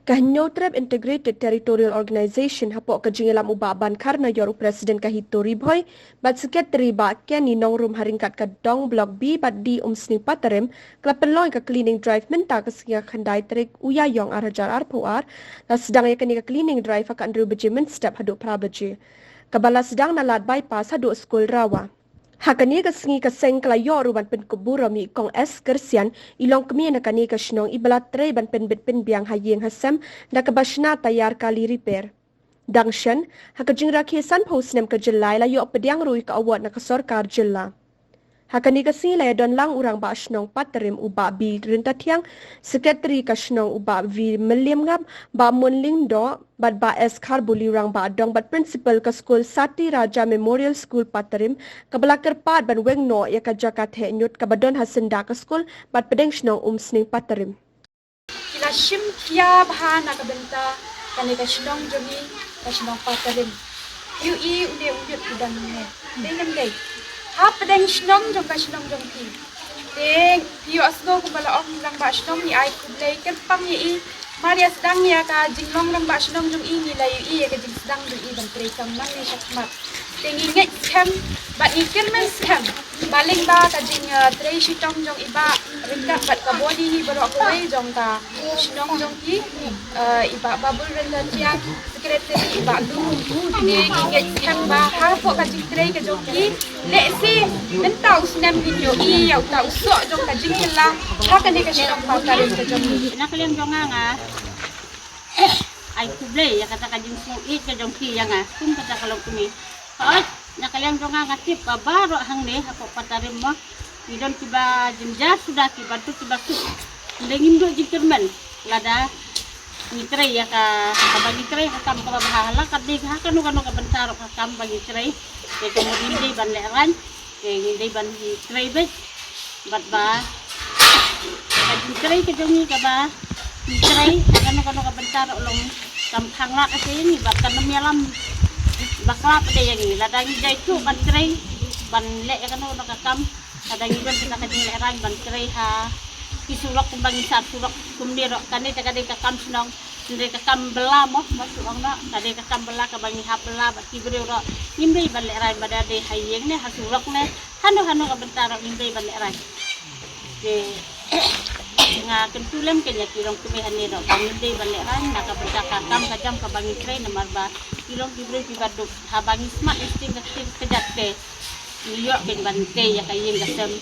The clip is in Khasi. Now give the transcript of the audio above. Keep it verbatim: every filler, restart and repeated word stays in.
Ka Hynñiewtrep Integrated Territorial Organization hapoh ka jingïalam u Bah Bankharnayor, u President, ka Hito Ri Bhoi bad Secretary Bah Kenny Nongrum ha ryngkat ka Dong Block B bad D Umsning Patarim ka la pynlong ïa ka cleaning drive mynta ka sngi ka khyndai tarik u Ïaïong ar hajar arphew ar. La sdang ïa kane ka cleaning drive ha ka hynriew baje mynstep haduh phra baje, kaba la sdang na lad bypass haduh skul Rawa. Ha kane ka sngi ka seng ka la ïoh ruh ban pynkup burom ïa i Kong S Kyrsian, i longkmie na kane ka shnong, iba la trei ban pynbit pynbiang ha ïing ha sem da kaba shna tayar kali repair. Dang shen, ha ka jingrakhe sanphew snem ka jylla, i la ïoh pdiang ruh ïa ka award na ka sorkar jylla. Ha kane ka sngi la ïadon lang u Rangbah Shnong Patarim, u Bah B Ryntathiang, Secretary ka shnong, u Bah V Mylliemngap, Bah Munlyngdoh bad Bah S Kharbuli, Rangbah Dong bad Principal ka skul Sati Raja Memorial School Patarim, kaba la kyrpad ban weng noh ïa ka jaka theh ñiut kaba don ha syndah ka skul bad pdeng shnong Umsning Patarim. Ki la shim khia bha na ka bynta kane ka shnong jong ngi, ka shnong Patarim. Ïohi une u ñiut u don ne, dei ne em dei? Ha pdeng shnong jong ka shnong jong phi. Te phi ïohsngew kumba la ong i Rangbah Shnong, ngi ai khublei kyrpang ïa i. Mar ïa sdang ïa ka jinglong Rangbah Shnong jong i, ngi la ïohi ïa ka jingsdang jong i ban trei kam nangne shakhmat. Te ngi ngeit skhem bad ngi kyrmen skhem ba lyngba ka jing, eh, trei shitom jong i Bah ryngkat bad ka body hi baroh kawei jong ka shnong jong phi, eh, i Bah Babul Ryntathiang, Secretary i Bah Lu. Te ngi ngeit skhem ba hapoh ka jingtrei ka jong phi, lehse mynta u snem ngin ïohi ïa uta u soh jong ka jingkylla ha kane ka shnong Patarim ka jong phi. Na ka liang jong nga, nga ai khublei ïa kata ka jingsngewieit ka jong phi ïa nga kum kata ka longkmie. Hooid, na ka liang jong nga, nga tip ba baroh hangne hapoh Patarim mo, ngi don kiba jynjar suda, kiba duk kiba suk. Hynrei ngim duh jingkyrmen lada ngi trei ïa ka, kaba ngi trei ha kam kaba bha, ha la ka dei ha kano kano ka bynta ruh ha kam ba ngi trei. Te ka mut ngim dei ban lehraiñ, te ngim dei ban trei beit. Bad ba ka jingtrei ka jong ngi kaba ngi trei ha kano kano ka bynta ruh long kam khang lad ïa ngi, bad kan ym ïalam bakla pat ïa ngi lada ngi jaituh ban trei, ban leh ïa kano kano ka kam. Lada ngi don kita ka jinglehraiñ ban trei ha ki surok kumba ngi sah surok kumne ruh, kane te ka dei ka kam shnong, hynrei ka kam bylla mo, mo shu ong noh, ka dei ka kam bylla kaba ngi hap bylla bad ki briew ruh. Ngim dei ban lehraiñ ba da dei ha ïing ne ha surok ne hano hano ka bynta ruh ngim dei ban lehraiñ. Te nga kyntu lem kein ïa ki longkmie hangne ruh ba ngim dei ban lehraiñ na ka bynta ka kam ka jam kaba ngi trei, namar ba ki long ki briew kiba duk. Haba ngi smat ïa ka ktien ka kjat te ngi ïoh kein ban tei ïa ka ïing ka sem.